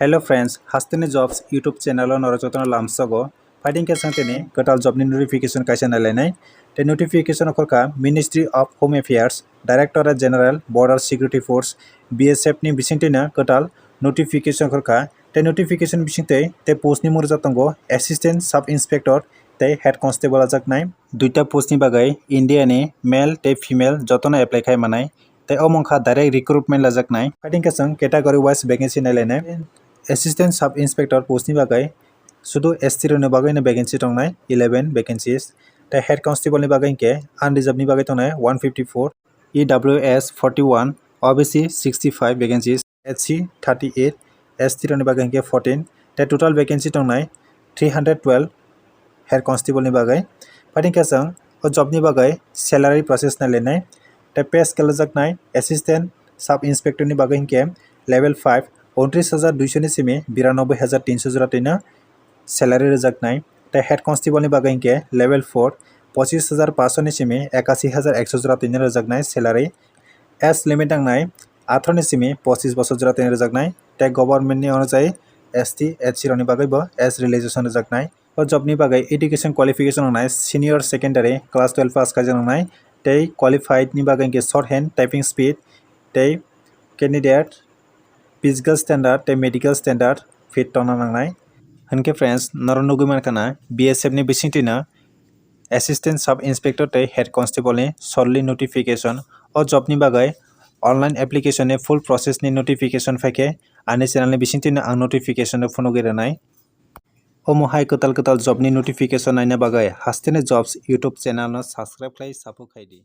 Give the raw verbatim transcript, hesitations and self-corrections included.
Hello friends, Hasteni Jobs YouTube channel o norok jotono lamsogo. Phaidi khe chwng tini kwtal job ni notification kaisa nailainai. Tei notification o khorkha Ministry of Home Affairs, Directorate General, Border Security Force, B S F ni bisingtwino kwtal notification khorkha. Tei notification bisingtwi tei post ni mung rijak tongo Assistant Sub Inspector tei Head Constable lajaknai. Duita post ni bagwi India ni male tei female jotono apply khai manai. Tei omo wngkha direct recruitment lajaknai. Phaidi khe chwng category wise vacancy nailainai. Assistant Sub Inspector post ni bagwi sudu S T rokni bagwino vacancy tongnai eleven vacancies. Tei Head Constable ni bagwi hinkhe unreserved ni bagwi tongnai one fifty four, E W S forty one, O B C sixty five vacancies, H C thirty eight, S T rokni bagwi hinkhe fourteen. Tei total vacancy tongnai three hundred twelve Head Constable ni bagwi. Phaidi khe chwng o job ni bagwi salary process nailainai. Tei pay scale rwjaknai Assistant Sub Inspector ni bagwi hinkhe level five, untris hajar duiso ni simi biranoboi hajar tinso jora twino salary rwjaknai. Tei Head Constable ni bagwi hinkhe level four, pochis hajar paanso ni simi ekasi hajar ekso jora twino rwjaknai salary. Age limit wngnai atharo ni simi pochis bosor jora twino rwjaknai. Tei government ni onujai S T, S C rokni bagwi bo age relaxation rwjaknai. O job ni bagwi education qualification wngnai senior secondary class twelve pass khaijak wngnai. Tei qualified ni bagwi hinkhe short hand typing speed tei candidate physical standard tei medical standard fit tongna nangnai. Hinkhe friends, norok nugwi mankha na B S F ni bisingtwino Assistant Sub Inspector tei Head Constable ni shortly notification. O job ni bagwi online application ni full process ni notification phaikhe ani channel ni bisingtwino ang notification no phunugwi rwnai. Omo hai kwtal kwtal job ni notification naina bagwi Hasteni Jobs YouTube channel no subscribe khlai support khaidi.